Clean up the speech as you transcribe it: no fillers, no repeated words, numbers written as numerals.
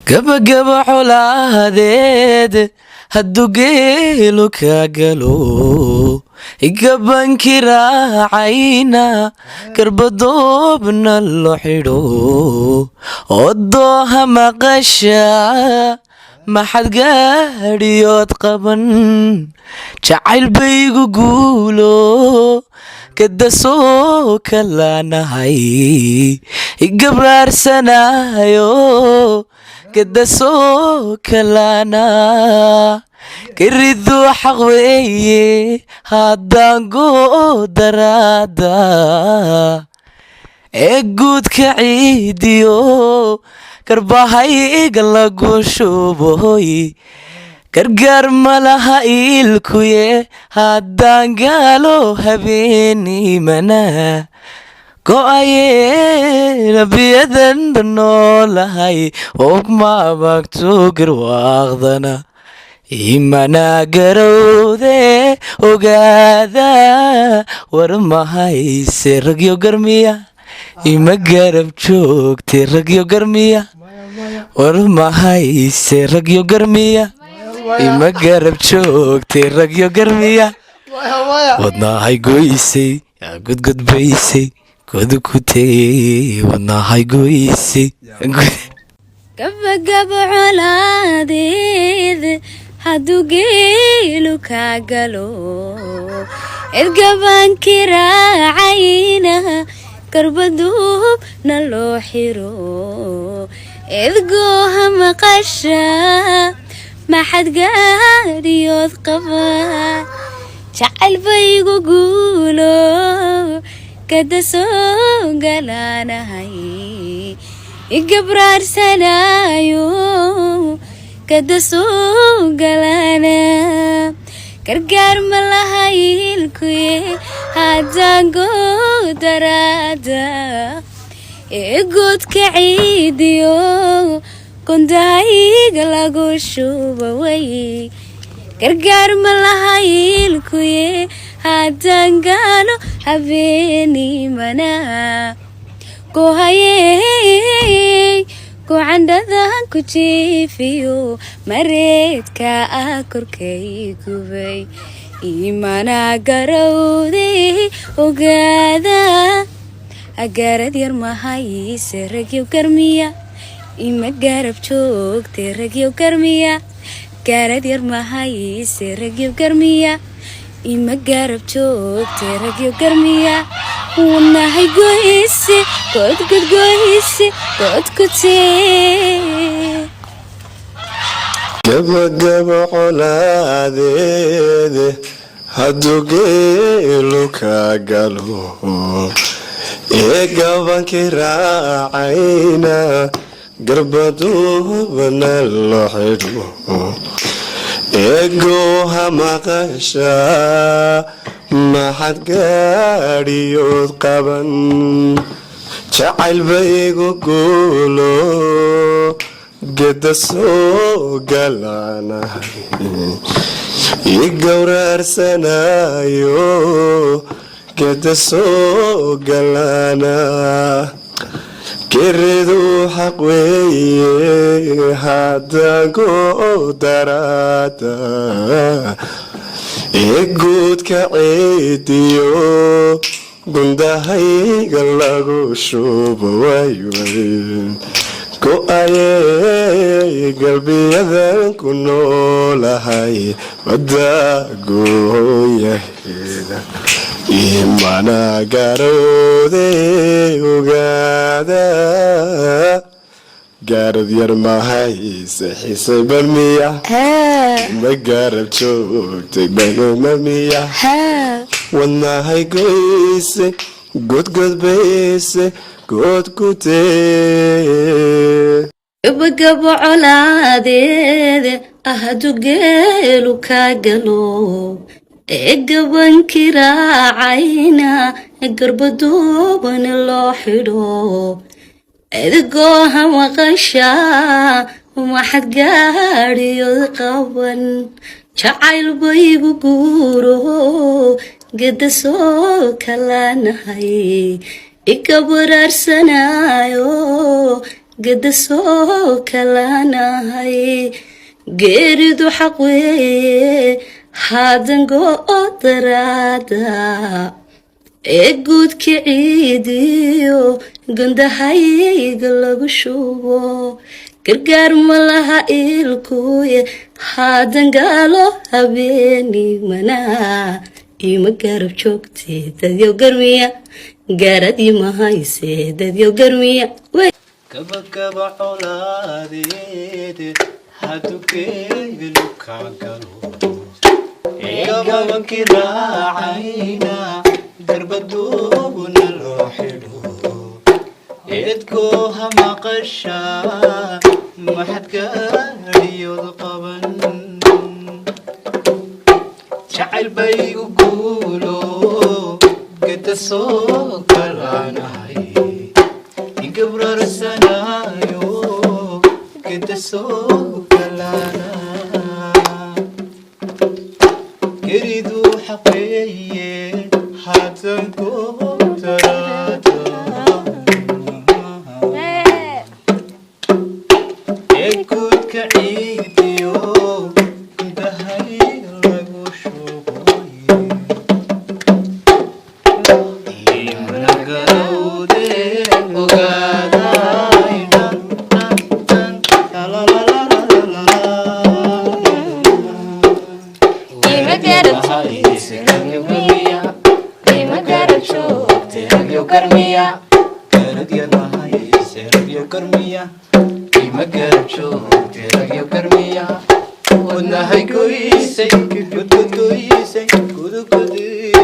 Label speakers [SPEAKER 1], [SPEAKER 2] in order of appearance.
[SPEAKER 1] Gabagaba colaadeed hadduu geelu ka galo, gabanki raacayna garbadoobna loo xidho, odooha maqasha maxad gaadhiyood qaban? Jacayl baygu guulo kadasoo kalaanahay, igabraarsanaayo kadasoo kalaana karidu xaq weeye haddaan goodaraada ee guudka ciidiyo garbahayga lagu shuboy. Gargaar malaha iilkuye haddaan gaalo habeenimana go'aye nabiyadan noolahay ogmabagto garwaaqdana imana garowde ogaada. War mahayse ragyo garmiya, ima garab joogte ragyo garmiya. War mahayse ragyo garmiya, ima garab joogte ragyo garmiya. Wadnahay goysay gudgudbaysay godkutey, wadnahay goysay.
[SPEAKER 2] Gabagabo colaadeed hadduu geelu kaa galo, edgabanki raacayna garbaduubna loo xiro, edgooha maqasha maxad gaadhiyood qabaa? Jacayl baygu guulo kada soo galaanahay, igabraarsanaayo kada soo galaana. Gargaar ma lahaylkuye haddaan goodaraada ee goodka ciidiyo gondahayga lagu shuba way. Gargaar ma lahaylkuye haddaan gaalo habeenimana gohayey, gocandhadan ku jiifiyo mareedka ah korkay gubay, imana garowday ogaada. Agarad yar mahayse ragyow garmiya, ima garab joogte ragyow garmiya. Garad yar mahayse ragyow garmiya, ima garab joogte ragyow garmiya. Wanahay goyse godgodgoyse godkutee.
[SPEAKER 3] Gabagaba colaadeede hadduu geelu ka galo, ee gabankii raacayna garbaduubana loo xidho, ee gooha maqasha maxad gaadhiyood qaban? Jacayl baygu guulo geda soo galaanahay, i gowraarsanayo geda soo galaana. Geridu xaq weeye haddaan ku daraada ee guudka ciidiyo gundahayga lagu shubo wayway go-ayey galbiyadan ku noolahay badda gooyaheeda, imana garowde ogaada. Gaarad yar mahayse xisay barmiya, ma garab joogtay banumamiya. Wadnahay goyse godgodbayse godkutee.
[SPEAKER 2] Gabagabo colaadeede ahadu geelu kaa galo, ee gabankii raacayna garbaduuban loo xidho, edigooha maqasha maxad gaadhiyood qaban? Jacayl baygu guuro geda soo kalaanahay, ika baraarsanayo. Geda soo kalanahay, geeridu xaq weeye hadan go-o daraada ee guudka ciidiyo gundahayga lagu shubo. Gargaar ma laha ilkuye hadan gaalo habeenimana ima garab joogte. Dadyo garmiya, gaaradii mahayse, dadyo garmiya.
[SPEAKER 4] Gabagaba colaadeed hadugeelu ka galo, gabankii raacayna garbaduubna loo xidho, eedkooha maqasha maxad gaadhiyood qaban? Jacayl baygu guulo, geda soo kalaanahay, igabrarsanaayo, geda soo kalaana. Geriduu xaqeeye haatan goobtaraada ee guudka ciidiyo intahay lagu shuboye, imanagawde ogaaday dhan dhan dhan lalalalalala.
[SPEAKER 5] Ima garab ima garab joogte ragyo garmiya.
[SPEAKER 4] Ima garab joogte ragyo garmiya, wadnahay goysay, gudgudgoysay, gudugudi.